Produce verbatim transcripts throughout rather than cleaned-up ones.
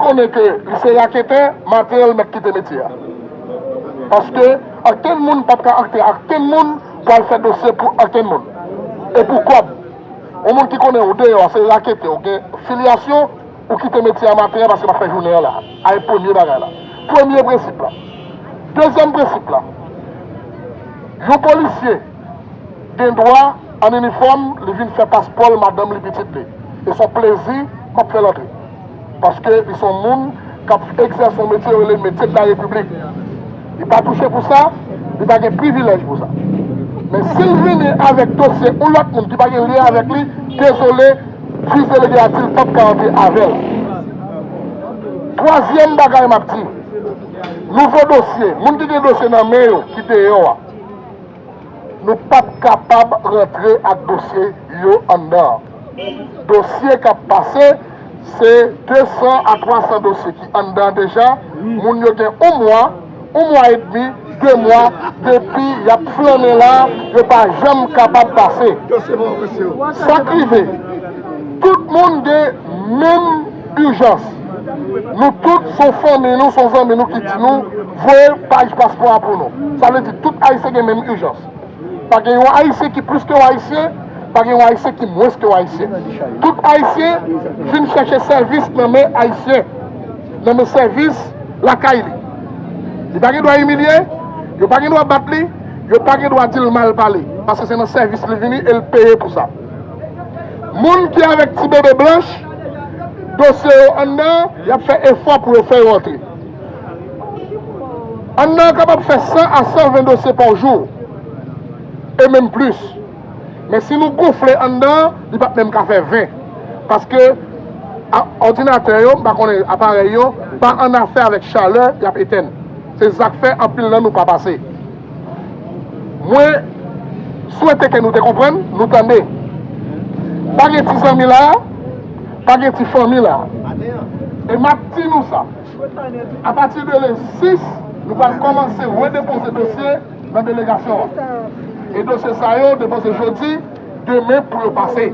Konnen ke li se raketè, maten an, l mèt kite metye a. Paske ankenn moun p ap ka antre ak ankenn moun pou al fè dosye pou ankenn moun. E pou kòb. Yon moun ki konnen ou deyò, se raketè, ou gen filyasyon, ou kite metye a maten an paske m ap fè jounen an la. A e premye bagay la. Premye prensip la. Dezyèm prensip la. Yon polisye gen dwa, an inifòm, li vin fè paspò l, madanm li, pitit li. E se yon plezi m ap fè l antre. Paske li se yon moun k ap egzèse yon metye yo rele metye de la repiblik. Li pa touche pou sa, li pa gen privilèj pou sa. Men si l vini avèk dosye yon lòt moun ki pa gen lyen avèk li, dezole, jij delege a di l p ap ka antre avè l. Twazyèm bagay m ap di, nouvo dosye, moun ki gen dosye nan men yo ki deyò a, nou p ap kapab rantre ak dosye yo anndan an. Dosye k ap pase, se de san a twa san dosye ki anndan an deja. Moun yo gen yon mwa, yon mwa edmi, de mwa, depi y ap flannen la, yo pa janm kapab pase. Sa k rive, tout moun gen menm ijans. Nou tout se yon fanmi nou, se yon zanmi nou ki di nou, voye paj paspò a pou nou. Sa vle di tout Ayisyen gen menm ijans. Pa gen yon Ayisyen ki plis ke yon Ayisyen, pa gen yon Ayisyen ki mwens ke yon Ayisyen. Tout Ayisyen vin chèche sèvis nan men Ayisyen, nan men sèvis lakay li. Li pa gen dwa imilye, yo pa gen dwa bat li, yo pa gen dwa di l mal pale, paske se nan sèvis li vini e l peye pou sa. Moun ki avèk ti bebe blanch, dosye yo anndan, y ap fè efò pou yo fè yo antre. Anndan an kapab fè san a san ven dosye pa jou, e menm plis. Men si nou gonfle anndan an, li p ap menm ka fè ven. Paske a, òdinatè yo, m pa konnen aparèy yo, pa annafè avèk chalè, y ap etenn. Se sa k fè anpil nan nou pa pase. Mwen swete ke nou te konprann, nou tande. Pa gen ti zanmi la, pa gen ti fanmi la. E m ap di nou sa, apati de le sis, nou pral kòmanse redepoze dosye nan delegasyon an. E dosye sa yo depoze jodi, demen pou yo pase.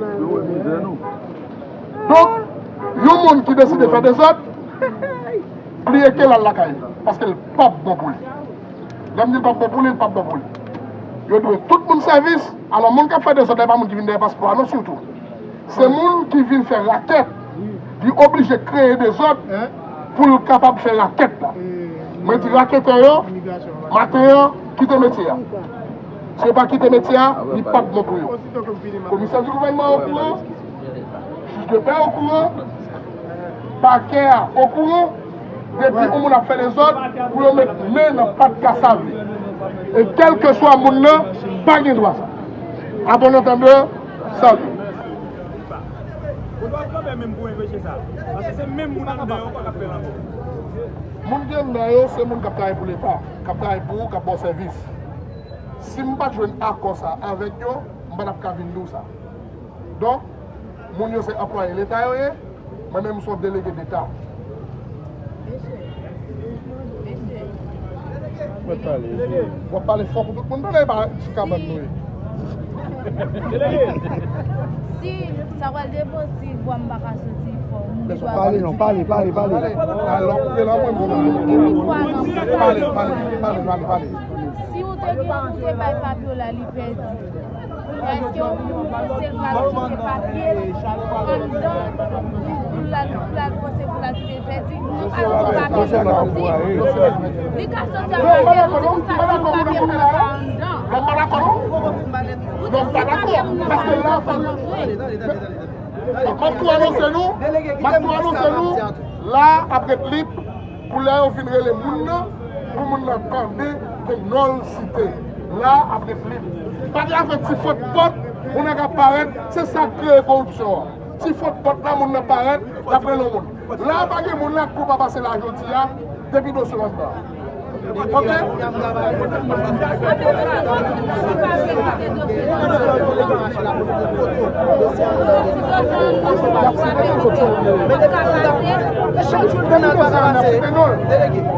Donk, yon moun ki deside fè dezòd, bliye ke l al lakay li, paske l p ap bon pou li. Lè m di l p ap bon pou li, l p ap bon pou li. Yo dwe tout moun sèvis. Alò, moun k ap fè dezòd la, e pa moun ki vin dèyè paspò a non, sitou. Se moun ki vin fè rakèt. Li oblije kreye dezòd pou l kapab fè rakèt la. Mwen di raketè yo, maten an, kite metye a. Si yo pa kite metye a, li p ap bon pou yo. Komisè di gouvènman okouran, jij de pè okouran, pakè a okouran, depi yon moun ap fè dezòd, pou yo met men nan pat kasav li. E kèlkeswa moun nan, pa gen dwa sa. A bon antandè, salye. Ou dwe kanpe menm pou enpeche sa. Paske se menm moun anndan yo ankò k ap fè l ankò. Moun ki anndan yo, se moun k ap travay pou Leta, k ap travay pou ou, k ap ba w sèvis. Si m pa t jwenn akò sa avèk yo, m pa t ap ka vin di w sa. Donk, moun yo se anplwaye Leta yo ye, mwen menm m se yon delege Deta. Mwen pale. W ap pale fò pou tout moun tande, e pa ti kabann nou ye. Si sa pral depann si vwa m pa ka soti fò, moun ki pale non, pale, pale, pale. Alò, koupe la, mwen, mwen. Pale, pale, pale, pale, pale. Si ou te gen, ou te bay Fabiola, li pèdi. Èske yon moun, se l pral kite papye l anndan pou, pou l al, pou l al panse pou l al kite l pèdi? Ak ti papye li soti. Li ka soti ak papye, ou di konsa, si papye m nan pa anndan. Ou di si papye m nan pa anndan, ou pa ka rantre. M ap tou anonse nou, m ap tou anonse nou, la ap ret lib. Pou lè yo fin rele moun nan, pou moun nan tande ke non l site. La ap ret lib. Pa gen afè ti fwòt pòt, moun nan ka parèt, se sa k kreye koripsyon an. Ti fwòt pòt la, moun nan parèt, l ap rele yon moun. La pa gen moun la kou pa pase la jodi a, depi dosye w anndan. Ok? Y ap site non l.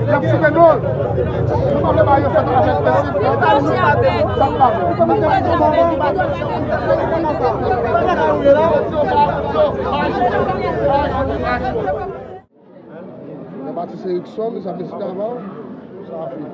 Y ap site non l. Nou pa vle ba yo fèt avèk prensip. Sa pa vre. Atis Erikson, sa mesye travay, sa fini.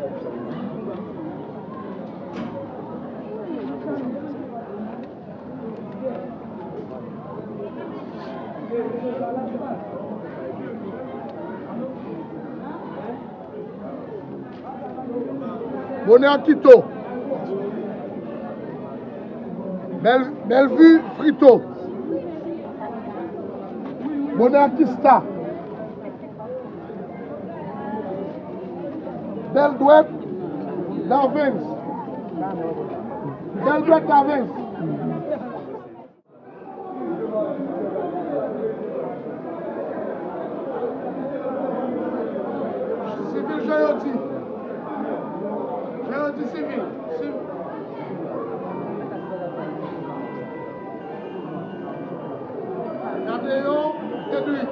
Bonè Kito. Bèl, Bèlvi Frito. Bonè Kista. Bèl dwèt Davens. Bèl dwèt Davens. Sivil Jan Yodi. Jan Yodi Sivil. Siv- Nadeyon Edric.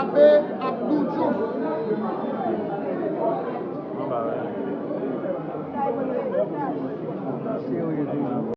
Abe Abdou Diouf. Serye toujou.